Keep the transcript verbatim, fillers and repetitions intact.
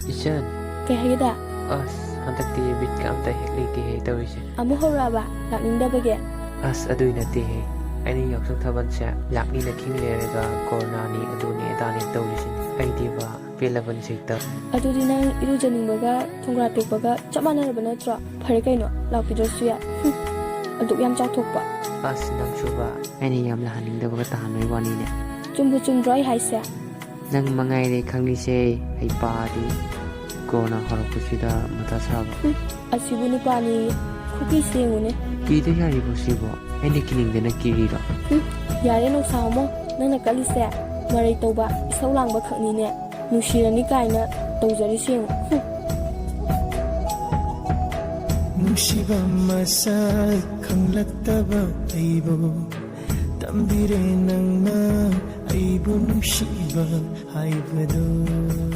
ꯏꯆꯟ, ꯀꯩ ꯍꯥꯏꯒꯦꯗ? ꯑꯁ, ꯍꯟꯗꯛꯇꯤ ꯕꯤꯠꯀ ꯑꯝꯇ ꯍꯦꯛ ꯂꯩꯇꯦꯍꯦ ꯇꯧꯔꯤꯁꯦ꯫ ꯑꯃꯨꯛ ꯍꯧꯔꯛꯑꯕ? ꯂꯥꯛꯅꯤꯡꯗꯕꯒꯤ? ꯑꯁ, ꯑꯗꯨꯏ ꯅꯠꯇꯦꯍꯦ꯫ ꯑꯩꯅ ꯌꯥꯎꯁꯪ ꯊꯥꯕꯜꯁꯦ ꯂꯥꯛꯅꯤꯅ ꯈꯤꯡ ꯂꯩꯔꯒ ꯀꯣꯔꯣꯅꯥꯅꯤ, ꯑꯗꯨꯅꯤ, ꯑꯗꯥꯅꯤ ꯇꯧꯔꯤꯁꯤꯅꯤ꯫ ꯑꯩꯗꯤꯕ ꯄꯦꯜꯂꯕꯅꯤ ꯍꯦꯛꯇ꯫ ꯑꯗꯨꯗꯤ ꯅꯪ ꯏꯔꯨꯖꯅꯤꯡꯕꯒ ꯊꯣꯡꯒ꯭ꯔꯥ ꯇꯦꯛꯄꯒ ꯆꯞ ꯃꯥꯟꯅꯔꯕ ꯅꯠꯇ꯭ꯔꯣ? ꯐꯔꯦ ꯀꯩꯅꯣ, ꯂꯥꯛꯄꯤꯗ꯭ꯔꯁꯨ ꯌꯥꯏ꯫ ꯍꯨꯝ, ꯑꯗꯨꯛ ꯌꯥꯝ ꯆꯥꯎꯊꯣꯛꯄ꯫ ꯑꯁ, ꯅꯪꯁꯨꯕ ꯑꯩꯅ ꯌꯥꯝ ꯂꯥꯛꯍꯟꯅꯤꯡꯗꯕꯒ ꯇꯥꯍꯟꯕꯩ ꯋꯥꯅꯤꯅꯦ꯫ ꯆꯨꯝꯕꯨ ꯆꯨꯝꯗ꯭ꯔꯣ ꯑꯩ ꯍꯥꯏꯁꯦ? ꯅꯪ ꯃꯉꯥꯏꯔꯦ ꯈꯪꯂꯤꯁꯦ, ꯍꯩꯄꯥꯗꯤ꯫ ꯀꯣꯔꯣꯅꯥ ꯍꯧꯔꯛꯄꯁꯤꯗ ꯃꯊꯥ ꯁꯥꯕ꯫ ꯍꯨꯝ, ꯑꯁꯤꯕꯨ ꯅꯨꯄꯥꯅꯤ, ꯈꯨꯀꯤꯁꯦ ꯌꯦꯡꯉꯨꯅꯦ꯫ ꯀꯤꯗ ꯌꯥꯔꯤꯕꯣ ꯁꯤꯕꯣ? ꯑꯩꯅ ꯀꯤꯅꯤꯡꯗꯅ ꯀꯤꯔꯤꯔꯣ? ꯍꯨꯝ, ꯌꯥꯔꯦ ꯅꯣꯡꯁꯥ ꯍꯣꯃꯣ, ꯅꯪꯅ ꯀꯜꯂꯤꯁꯦ ꯃꯔꯩ ꯇꯧꯕ, ꯏꯁꯧ ꯂꯥꯡꯕ ꯈꯛꯅꯤꯅꯦ꯫ ꯅꯨꯡꯁꯤꯔꯅꯤ ꯀꯥꯏꯅ ꯇꯧꯖꯔꯤꯁꯦ ꯌꯦꯡꯉꯨ꯫ ꯍꯨꯝ꯫ ꯅꯨꯡꯁꯤꯕ ꯃꯁꯛ ꯈꯪꯂꯛꯇꯕ ꯑꯩꯕꯨ ꯇꯝꯕꯤꯔꯦ ꯅꯪꯅ ꯑꯩꯕꯨ ꯅꯨꯡꯁꯤꯕ ꯍꯥꯏꯕꯗꯨ꯫